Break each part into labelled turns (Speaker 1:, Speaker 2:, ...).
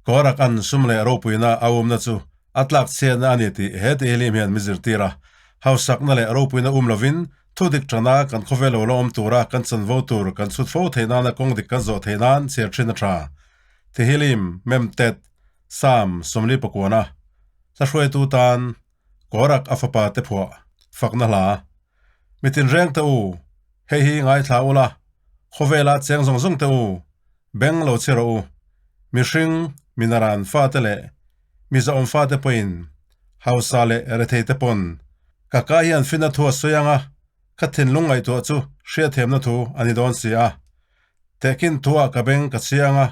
Speaker 1: Korak an sum leh ropuina a umna chu a tlak chhiatna a ni tih he tihilim hian mi zirtir a. Hausakna leh ropuina um lovin thu dik tana kan khawvel lo la awm tura kan chanvo tur kan chhut fo theih nana kawng dik kan zawh theih nan chhiar thin a tha. Tihilim, Memtet, Sam, 40 pakuana hla hruaitu tan Korak a fapa te phuah fakna hla. Mi tinreng te u, hei hi ngaithla ula, khawvela cheng zawng zawng te u, beng lo chhe rawh u. Mihring, minaran fate leh mizaawm fate pawhin, hausa leh rethei te pawn, ka ka hian finna thu a sawi ang a, ka thinlung ngaihtuah chu hriatthiamna thu a ni dawn si a. Tehkin thuah ka beng ka chhiang a,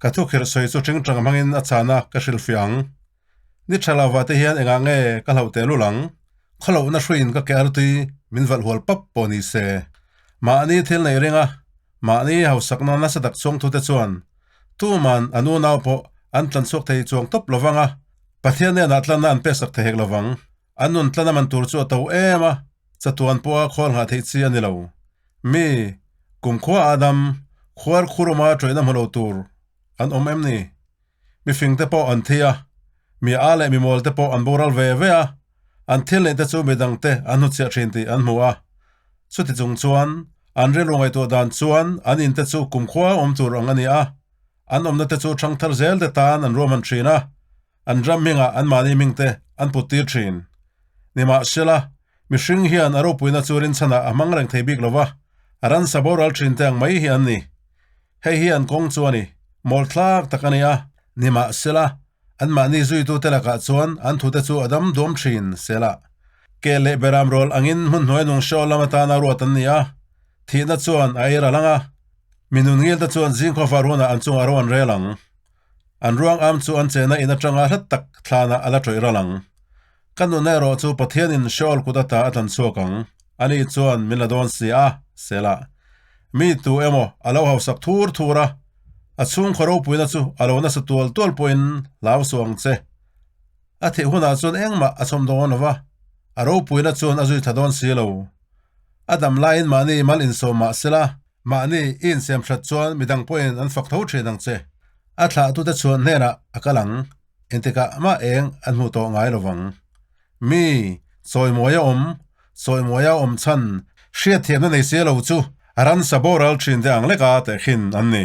Speaker 1: ka thukhirh sawi chu tingtang hmangin a chhana ka hrilhfiah ang. Ni tha lova te hian engah nge ka hlauh teh lul ang? Khawlohna hruiin ka ke artui min valh hual pap pawh ni se. Mahni thil neih ringa mahni hausakna nasa tak chhung thute chuan tuman a nunau pawh an tlan chhuak thei chuang tawp lovang a, Pathian hnenah tlanna an peksak thei hek lovang. An nun tlan a man tur chu a to em a, chatuan pawha khawl nghah theih chi a ni lo. Mi, kumkhua Adam, khuar khuruma tawihna hmu lo tur an awm em ni? Mifing te pawh an thi a, mi a leh mi mawl te pawh an boral ve ve a, an thil neih te chu midang te an hnuchhiah thin tih an hmu a. Chuti chung chuan, an rilru ngaihtuah dan chuan an in te chu kumkhua awm tur ang a ni a, an awmna te chu thangthar zel te tan an ruahman thin a, an ram hmingah anmahni hming te an put tir thin. Nimahsela, mihring hian a ropuina chu rinchhanah a hmang reng thei bik lo va, a ransa boral thin te ang mai hi an ni. Hei hi an kawng chu a ni, mawlthlak tak a ni a. Nimahsela, anmahni zuitute lakah chuan an thute chu a dam duam thin, Sela. Ke leh beram rawl angin hmun hnuai nung hriaw lam atana ruat an ni a, thihna chuan a ei ral ang a, mi nun ngilte chuan zingkhaw far hunah an chungah ro an rel ang. An ruang am chu an chena in atanga hlat tak thlanah a la tawih ral ang. Ka nun erawh chu Pathianin Sheol kut ata a tlan chhuak ang, ani chuan min la dawn si a, Sela. Mi tu emaw a lo hausak thur thur a, a chhungkhaw ropuina chu a lo nasa tual tual pawhin hlau suh ang che. A thih hunah chuan engmah a chhawm dawn lo va, a ropuina chuan a zui thla dawn si lo. A dam laiin mahni mal insawm mah sela, mahni i insiam hrat chuan midang pawhin an fak tho thin ang che. A thlahtute chhuan hnenah a kal ang. Engtikah mah eng an hmu tawh ngai lo vang. Mi, chawimawi a awm, chawimawi a awm chhan hriatthiamna nei si lo chu ransa boral thin te ang leka tehkhin an ni.